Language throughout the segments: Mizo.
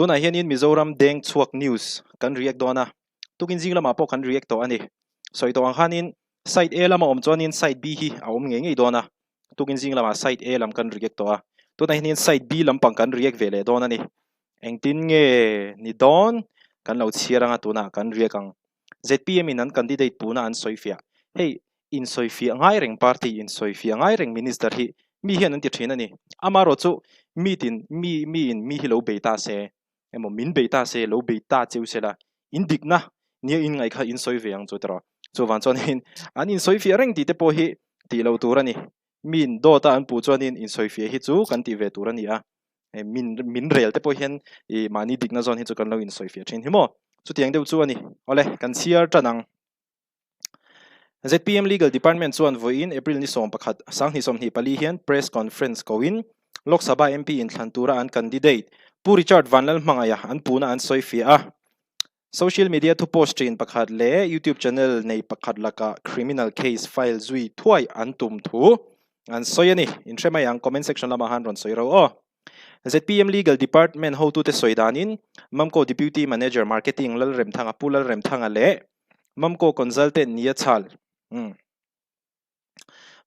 Tunah hianin Mizoram Deng Chhuak News kan react dawn a, tukin zing lamah pawh kan react tawh a ni. Sawi tawh ang khanin side A lama awm chuanin side B hi a awm ngei ngei dawn a, tukin zing lamah side A lam kan react tawh a, tunah hianin side B lampang kan react ve leh dawn a ni. Engtin nge ni dawn kan lo chhiar anga tunah kan react ang. ZPM in an candidate puna an sawi fiah. Hei insawifiah ngai reng party insawifiah ngai reng minister hi mi hian an ti thin a ni. Amaherawh chu mi tin mi miin mi hi lo bei ta se emaw min bei ta se lo bei ta cheu se la in dikna nia in ngaih kha in sawi ve ang chu tiraw. Chuvang chuanin an insawifiah reng tih te pawh hi tih loh tur a ni. Miin dawt a an puh chuanin insawifiah hi chu kan tih ve tur a ni a. Min min rel te pawh hian ih mahni dikna zawn hi chu kan lo insawifiah thin hi maw. Chutiang deuh chu a ni. Awle kan chhiar tan ang. ZPM Legal Department chuan vawiin April ni 11, 2024 hian Press Conference koin Lok Sabha MP inthlan tura an candidate Pu Richard Vanlalhmangaiha an puhna an sawifiah a. Social media thu post thin pakhat leh YouTube channel nei pakhat lakah criminal case file zui thuai an tum thu an sawi a ni. Inhre mai ang, comment section lamah khan rawn sawi ro aw. ZPM Legal Department hotute sawi danin Mamco Deputy Manager Marketing Lalremthanga Pu Lalremthanga leh Mamco Consultant nia chhal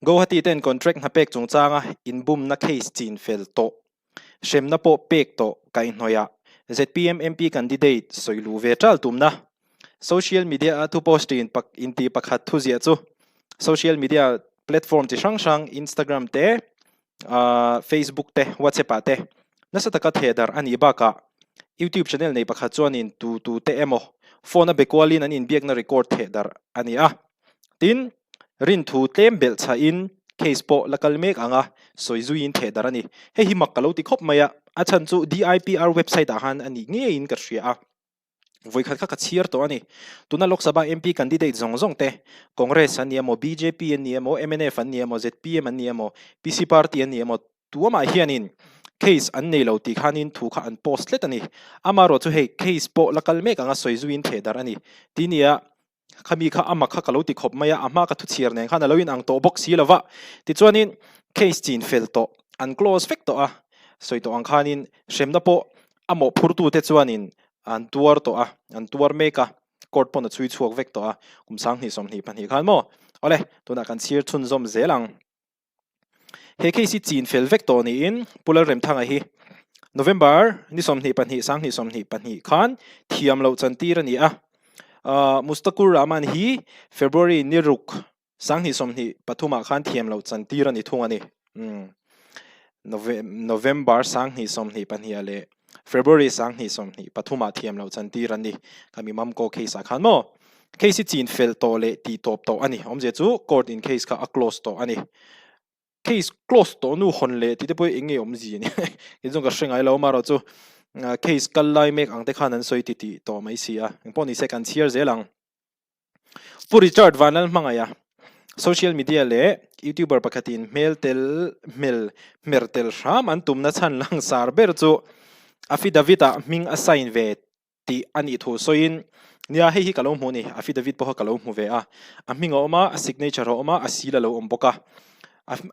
Guwahati ten contract hna pek chungchanga inbumna case chin fel tawh hremna pawh pek tawh kaihhnawihah ZPM MP candidate sawi luh ve ṭal tumna social media a thu post in inti pakhat thuziah chu social media platform chi hrang hrang Instagram te Facebook te WhatsApp ah te nasa taka theh darh a nih bakah YouTube channel nei pakhat chuanin tu tu te emaw phone a be kualin an inbiakna record theh darh a ni a. Tin, rinthu tlem belh chhahin case pawh la kal mek anga sawi zuiin theh darh a ni. Hei hi mak ka lo ti khawp mai a, a chhan chu DIPR website ah khan a nih ngeiin ka hria a. Vawikhat kha ka chhiar tawh a ni. Tuna Lok Sabha MP candidate zawng zawng te, Congress an ni emaw, bjp an ni emaw, mnf an ni emaw, zpm an ni emaw, PC party an ni emaw, tuamah hianin case an nei lo tih khanin thu kha an post tlet a ni. Amaherawh chu hei case pawh la kal mek anga sawi zuiin theh darh a ni. Ti nia, Khami kha a mak kha ka lo ti khawp mai a, a hma ka thu chhiar nen khan a lo inang tawh bawk si lo va. Tichuanin case chin fel tawh, an close vek tawh a, sawi tawh ang khanin hremna pawh a mawhphurtute chuanin an tuar tawh a, an tuar mek a, court pawn a chhui chhuak vek tawh a, kum 2024 khan maw? Awle, tunah kan chhir chhunzawm zel ang. He case hi chin fel vek tawh niin Pu Lalremthanga hi November ni 22 2022 khan thiam loh chantir a ni a. Mustakur Rahman hi February ni ruk 2023 ah khan thiam loh chantir a ni thung a ni. November 2022 ah leh February 2023 ah thiam loh chantir an ni. Khami Mamco case ah khan maw? Case hi chin fel tawh leh tih tawp tawh a ni. Awmzia chu court in case kha a close tawh a ni. Case close tawh nu hawn leh tih te pawh hi eng nge awmzia ni? Kei chuan ka hre ngai lo amaherawh chu case kal lai mek ang te khan an sawi ti tih tawh mai si a. Engpawh ni se kan chhiar zel ang. Pu Richard Vanlalhmangaia, social media leh YouTuber pakhatin hmel tel hmel hmer tel hram an tumna chhan langsar ber chu affidavit-ah hming a sign ve tih a nih thu sawiin, Nia, hei hi ka lo hmu a ni, affidavit pawh kha ka lo hmu ve a. A hming a awm a, a signature a awm a, a seal a lo awm bawk a.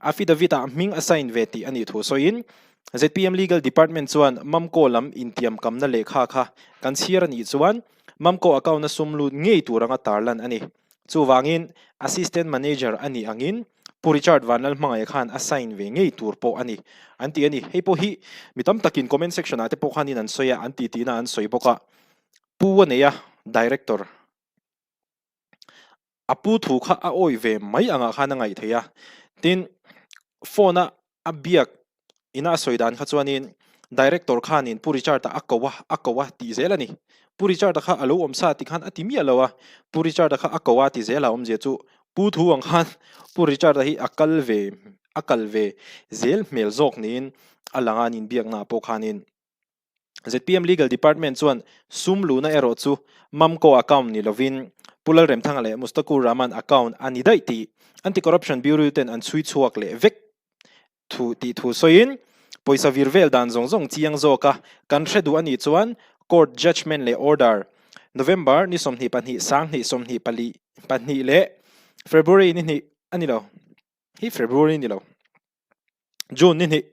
Affidavit-ah hming a sign ve tih a nih thu sawiin, zpm Legal Department chuan Mamco lam intiamkamna lehkha kha kan chhiar a nih chuan Mamco account-a sum lut ngei tur anga tarlan a ni. Chuvangin, Assistant Manager a nih angin Pu Richard Vanlalhmangaih khan a sign ve ngei tur pawh a ni, an ti a ni. Hei pawh hi mi tam takin comment section-ah te pawh khanin an sawi a, an ti tihna an sawi bawk a. Pu a nei a, Director. A pu thu kha a awih ve mai angah khan a ngaih theih a. Tin, phone-a a biak ina a sawi dan kha chuanin Director khanin Pu Richard-a a ko a, a ko a tih zel a ni. Pu Richard-a kha a lo awm sa tih khan a ti miah lo a, Pu Richard-a kha a ko a ti zel a awmzia chu Pu thu ang khan Pu Richard-a hi a kal ve a kal ve zel hmel zawk niin a lang a an inbiaknaah pawh khanin. Zpm Legal Department chuan sum luhna erawh chu Mamco account ni lovin Pu Lalremthanga leh Mustakur Rahman account a ni daih tih Anti-Corruption Bureau ten an chhui chhuak leh vek thu tih thu sawiin pawisa vir vel dan zawng zawng chiang zawka kan hre duh a nih chuan Court Judgement leh Order November ni 22 2024 leh February ni hnih a ni lo hi February ni lo. June ni hnih,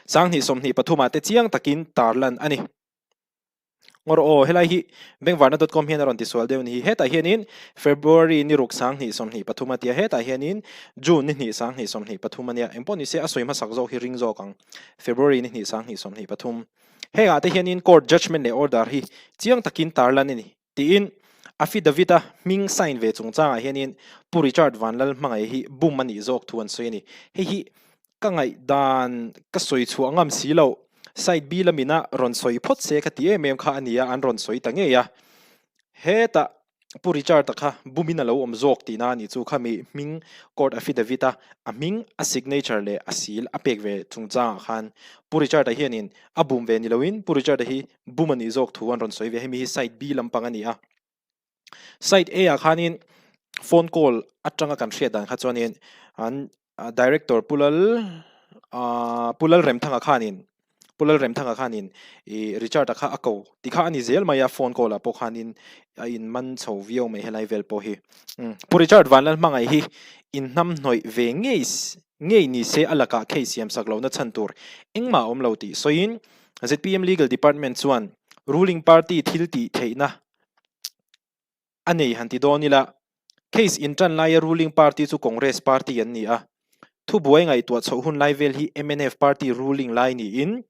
2023 ah te chiang takin tarlan a ni. Ngawr aw, helai hi Bengvarna dot com hian a rawn tisual deuh ni hi. Hetah hianin February ni ruk 2023 a tia, hetah hianin June ni hnih 2023 a nia. Engpawh nise a sawi hmasak zawk hi ring zawk ang. February ni hnih 2023. Hengah te hianin court judgement leh order hi chiang takin tarlan a ni tiin affidavit-a hming sign ve chungchangah hianin Pu Richard Vanlalhmangaih hi bum a nih zawk thu an sawi a ni. Hei hi ka ngaihdan ka sawi chhuah ngam si loh, side B lamina rawn sawi phawt se ka ti em em kha a nia, an rawn sawi ta ngei a. Hetah Pu Richard-a kha bumin a lo awm zawk tihna a nih chu khami hming court affidavit-a a hming, a signature leh a seal a pek ve chungchangah khan Pu Richard-a hianin a bum ve ni loin Pu Richard-a hi bum a nih zawk thu an rawn sawi ve. Hemi hi side B lampang a ni a. Side A-ah khanin phone call atanga kan hriat dan kha chuanin an Director Pu Lal Pu Lalremthanga khanin Pu Lalremthanga khanin i Richard-a kha a ko ti kha a ni zel mai a, phone call ah pawh khanin a in man chho viau mai helai vel pawh hi. Pu Richard Vanlalhmangaih hi inhnamhnawih ve ngei ngei ni se a lakah case siam sak lohna chhan tur engmah a awm lo tih sawiin zpm Legal Department chuan ruling party thil tih theihna a nei han ti dawn ila, case intan laia ruling party chu Congress party an ni a, thubuai ngaihtuah chhoh hun lai vel hi mnf party ruling lai niin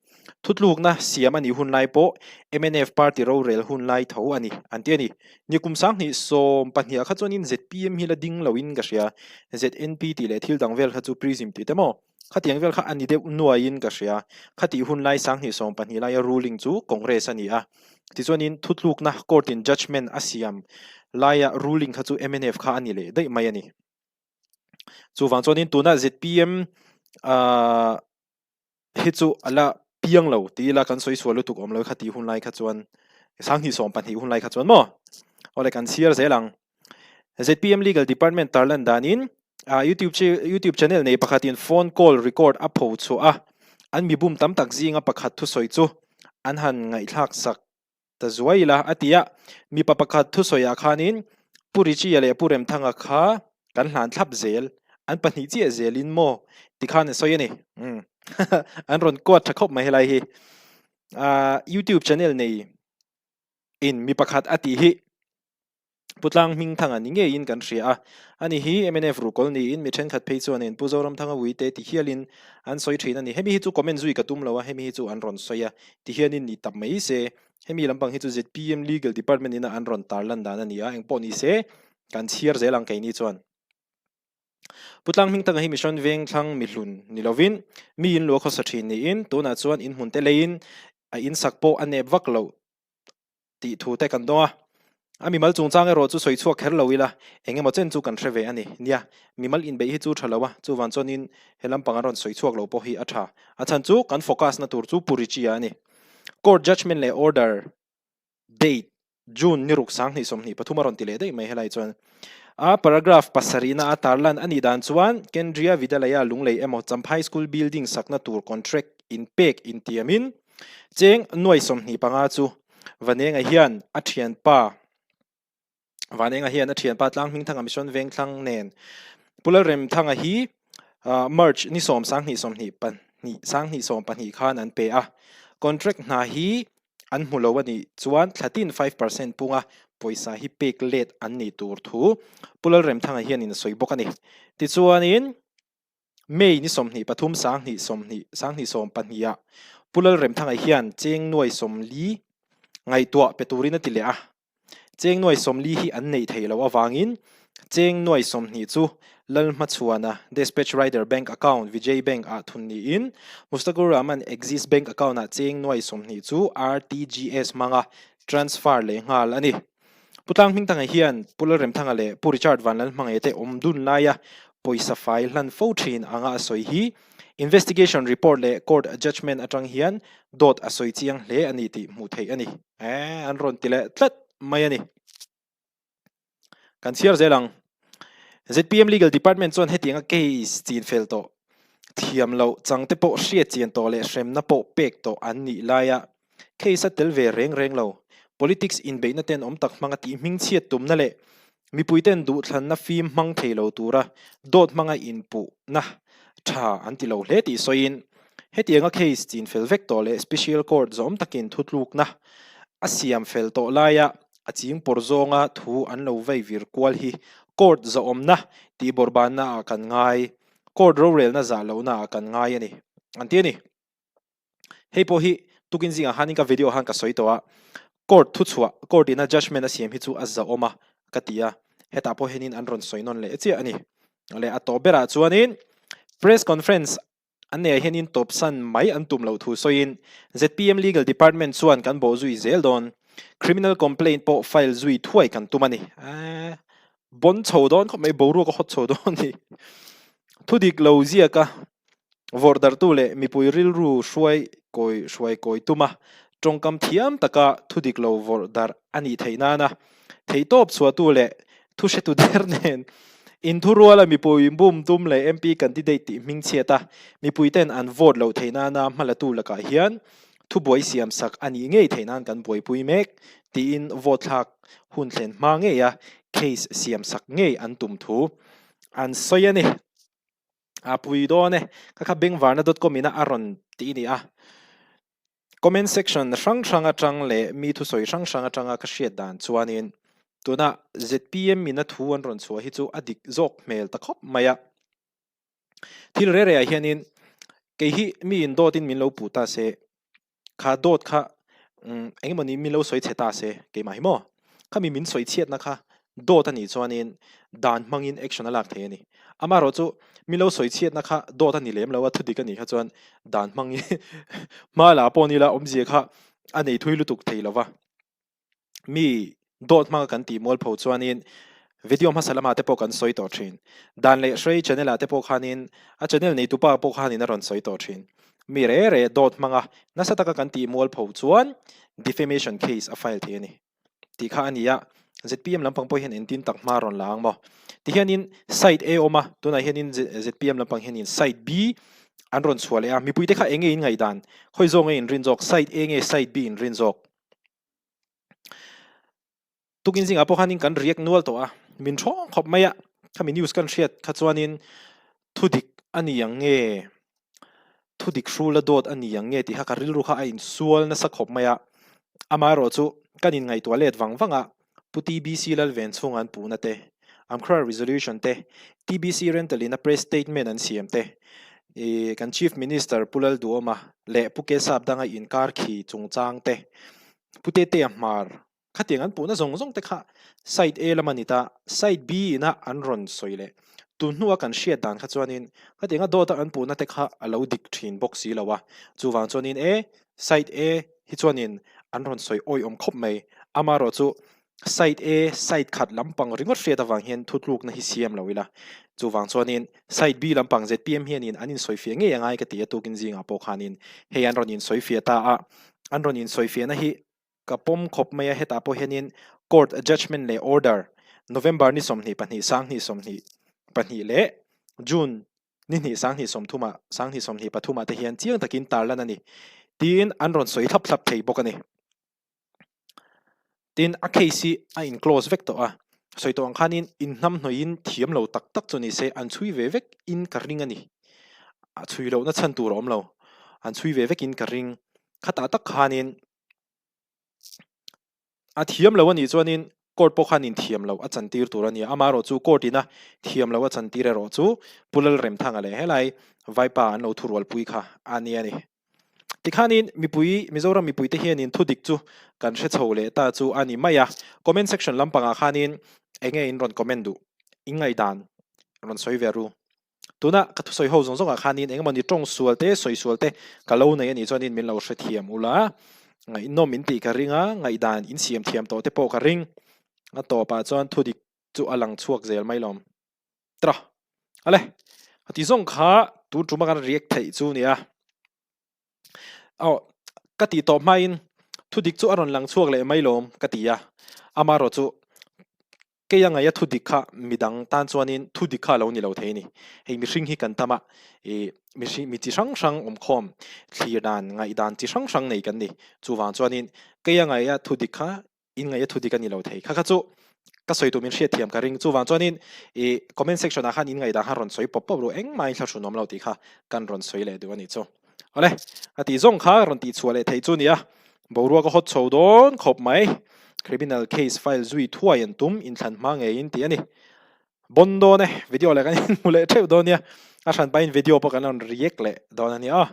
thutlukna siam a nih hun lai pawh mnf party rorel hun lai tho a ni an ti a ni. Nikum 2012 ah kha chuanin zpm hi la ding loin ka hria, ZNP tih leh thil dang vel kha chu prism tih te maw? Khatiang vel kha a ni deuh nuaiin ka hria. Khatih hun lai 2012 laia ruling chu Congress a ni a. Tichuanin thutlukna court in judgement a siam laia ruling kha chu mnf kha a ni leh daih mai a ni. Chuvang chuanin tuna zpm hi chu a la piang lo ti ila kan sawi sual lutuk awm lo khatih hun lai kha chuan 2012 hun lai kha chuan maw? Awle kan chhiar zel ang. Zpm Legal Department tarlan danin YouTube YouTube channel nei pakhatin phone call record a pho chhuah a, an mi bum tam tak zinga pakhat thusawi chu an han ngaihthlak sak ta zuai ila a ti a. Mipa pakhat thusawiah khanin Pu Richie-a leh Pu Remthanga kha kan hlan thlap zel, an pahnih chiah zelin maw tikhan a sawi a ni. Umm an rawn quote tha khawp mai helai hi. YouTube channel nei in mi pakhat a tih hi Pu Tlang Hmingthanga ni ngeiin kan hria a, ani hi mnf ruhkawl niin mi thenkhat phei chuanin Pu Zoramthanga uite ti hialin an sawi thin a ni. Hemi hi chu comment zui ka tum lo a, hemi hi chu an rawn sawi a, ti hianin ni tap mai se. Hemi lampang hi chu zpm Legal Department ina an rawn tarlan dan a ni a, engpawh ni se kan chhiar zel ang keini chuan. Pu Tlang Hmingthanga hi Mission Vengthlang mihlun ni lovin mi inluah khawsa thin niin tunah chuan inhmun te leiin a insak pawh a nep vak loh. tih thu te kan dawng a. A mimal chungchang erawh chu sawi chhuak kher lo ila, eng emaw chen chu kan hre ve a ni. Nia, mimal inbeih hi chu tha lo a, chuvan chuanin he lampang an rawn sawi chhuak lo pawh hi a tha. A chhan chu kan focus na tur chu Pu Richie-a a ni. Court judgement leh order date June ni ruk 2023 a rawn ti leh daih mai helai chuan. A paragraph pasarihna a tarlan a nih dan chuan Kendriya Vidyalaya Lunglei emaw Champhai School building sakna tur contract inpek intiamin Cheng nuai 25 chu Vanenga hian a thianpa Vanenga hian a thianpa Tlanghmingthanga Mission Vengthlang nen Pu Lalremthanga hi March ni sawm 2022 2022 khan an pe a. Contract hna hi an hmu lo a nih chuan thlatin 5% punga pawisa hi pek let an nih tur thu Pu Lalremthanga hianin a sawi bawk a ni. Tichuanin May ni 23 20 20 ah Pu Lalremthanga hian cheng nuai 40 ngaihtuah pe turin a ti leh a. Cheng nuai 40 hi an neih theih loh avangin cheng nuai 20 chu Lalhmachhuana Despatch Rider Bank Account Vijay Bank ah thun niin Mustakur Rahman Axis Bank Account ah cheng nuai 20 chu RTGS hmanga transfer leh nghal a ni. Pu Tlang Hmingthanga hian Pu Lalremthanga leh Pu Richard Vanlalhmangaih te awm dun laia pawisa fai hlan fo thin anga a sawi hi investigation report leh court judgement atang hian dawt a sawi chiang hle a ni tih hmuh theih a ni. An rawn ti leh tlat mai a ni. Kan chhiar zel ang. Zpm Legal Department chuan hetianga case chin fel tawh thiam loh chang te pawh hriat chian tawh leh hremna pawh pek tawh an nih laia case a tel ve reng reng lo. Politics inbeihna ten awm tak hmanga tih hmingchhiat tumna leh mipui ten duhthlanna fim hmang thei lo tura dawt hmanga inpuhna tha an ti lo hle tih sawiin hetianga case chin fel vek tawh leh Special Court zawm takin thutlukna. A siam fel tawh laia a ching pawr zawnga thu an lo vei vir kual hi court zahawmna tih bawrhbanna ah kan ngai, court rorelna zah lohna ah kan ngai a ni, an ti a ni. Hei pawh hi tukin zingah khanin ka video khan ka sawi tawh a, court thuchhuah, court ina judgement a siam hi chu a zahawm a ka ti a, hetah pawh hianin an rawn sawi nawn leh chiah a ni. Leh a tawp berah chuanin press conference An neiah hianin tawpsan mai an tum loh thu sawiin zpm Legal Department chuan kan bawh zui zel dawn. Criminal complaint pawh file zui thuai kan tum a ni. Eeh, bawn chho dawn khawp mai, boruak a hawt chho dawn a ni. Thudik lo ziaka vawrh darhtu leh mipui rilru hruai kawi hruai kawi tuma tawngkam thiam taka thudik lo vawrh darh a nih theih nana Theihtawp chhuahtu leh thuhretu der nen inthuruala mipui bum tum leh MP candidate tih hming chhiat a, mipuiten an vote loh theih nana hmalatu lakah hian thubuai siamsak a nih ngei theih nan kan buaipui mek tiin vote thlak hun thlen hma ngeia case siamsak ngei an tum thu an sawi a ni. A pui dawn e, kha kha bengvarna dot com ina a rawn tih a ni a. Comment section hrang hrang atang leh mi thusawi hrang hrang atanga ka hriat dan chuanin tuna zpm in a thu an rawn chhuah hi chu a dik zawk hmel ta khawp mai a. Thil re re ah hianin kei hi mi in dawt in min lo puh ta se, kha dawt kha eng emaw ni min lo sawi chhe ta se keimah hi maw? Khami min sawi chhiatna kha dawt a nih chuanin dan hmangin action a lak thei a ni. Amaherawh chu mi lo sawi chhiatna kha dawt a ni lem lo a, thudik a nih kha chuan dan hmangin hma la pawh ni la awmzia kha a nei thui lutuk thei lo va. Mi dawt hmanga kan tih mualpho chuanin video hmasa lamah te pawh kan sawi tawh thin. Dan leh hrei channel ah te pawh khanin a channel neitupa pawh khanin a rawn sawi tawh thin. Mi re re dawt hmanga nasa taka kan tih mualpho chuan defamation case a file thei a ni. Tih kha a ni a, zpm lampang pawh hian entin tak hma rawn la ang maw? Tihianin side A awm a, tunah hianin zpm lampang hianin side B an rawn chhuah leh a, mipuite kha eng nge in ngaihdan? Khawi zawk nge in rin zawk? Side A nge side B in rin zawk? Tukin zingah pawh khanin kan react nual tawh a, min thawng khawp mai a, khami news kan hriat kha chuanin thudik a ni ang nge? Thudik hrul a dawt a ni ang nge tih kha ka rilru kha a insual nasa khawp mai a, amaherawh chu kan inngaihtuah let vang vang a, Pu TBC Lalven chhunga an puhna te, Amkhra Resolution te, TBC Rental in a press statement an siam te, ih kan Chief Minister Pu Lalduhawma leh Pu Kesap danga inkar khi chungchang te, Pu Tetea Hmar Khatiang an puhna zawng zawng te kha side A lam a ni ta, side B ina an rawn sawi leh. Tun hnua kan hriat dan kha chuanin khatianga dawta an puhna te kha a lo dik thin bawk si lo a. Chuvang chuanin e, side A hi chuanin an rawn sawi awiawm khawp mai. Amaherawh chu side A, side khat lampang ringawt hriat avang hian thutlukna hi siam lo ila. Chuvang chuanin side B lampang zpm hianin an insawifiah ngei angai ka ti a tukin zingah pawh khanin hei an rawn insawifiah ta a, an rawn insawifiahna hi Ka pawm khawp mai a, hetah pawh hianin Court Judgement leh Order November ni 22 2022 leh June ni hnih 2030 ah 2023 ah te hian chiang takin tarlan a ni tiin an rawn sawi thlap thlap thei bawk a ni. Tin, a case hi a in close vek tawh a, sawi tawh ang khanin inhnamhnawih thiam lo tak tak chu ni se an chhui ve vek in ka ring a ni. A chhui lohna chhan tur a awm lo, an chhui ve vek in ka ring. Khatah tak khanin A thiam lo a nih chuanin court pawh khan inthiam loh a chantir tur a ni a, amaherawh chu court ina thiam loh a chantir erawh chu Pu Lalremthanga leh helai Vaipa an lo thurualpui kha a ni a ni. Tikhanin mipui, Mizoram mipuite hianin thudik chu kan hre chho leh ta chu a ni mai a, comment section lampangah khanin enge in rawn comment duh, in ngaihdan rawn sawi ve ru. Tuna ka thusawi ho zawng zawngah khanin engemaw ni tawng sual te, sawi sual te ka lo nei a nih chuanin min lo hrethiam ula, ngaihnawm in tih ka ring a, ngaihdan in siam thiam tawh te pawh ka ring. A tawpah chuan thudik chu a lang chhuak zel mai lawm. Tra! Ale! A ti zawng kha tun tuma kan react theih chu nia. Aw, ka tih tawh hmain thudik chu a rawn lang chhuak leh mai lawm ka ti a, amaherawh chu kei a ngaia thudik kha midang tan chuanin thudik kha a lo ni lo thei a ni. Hei mihring hi kan tam a, ih mihring mi chi hrang hrang awmkhawm thlir dan ngaihdan chi hrang hrang nei kan ni. Chuvang chuanin kei a ngaia thudik kha in ngaih a thu dik a ni lo thei. Kha kha chu ka sawi tur min hriat thiam ka ring. Chuvang chuanin i comment section ah khan in ngaihdan kha rawn sawi pawp pawp ru engmah in thlahrun awm lo tih kha kan rawn sawi leh duh a nih chu. Awle, a tih zawng kha rawn tih chhuah leh theih chu nia. Boruak a hawt chho dawn khawp mai. Criminal case file zui thuai an tum inthlan hma ngeiin tih a ni. Bon dawn e, video leh kan inhmu leh theuh dawn nia. A hran pahin video pawh kan rawn react leh dawn a nia.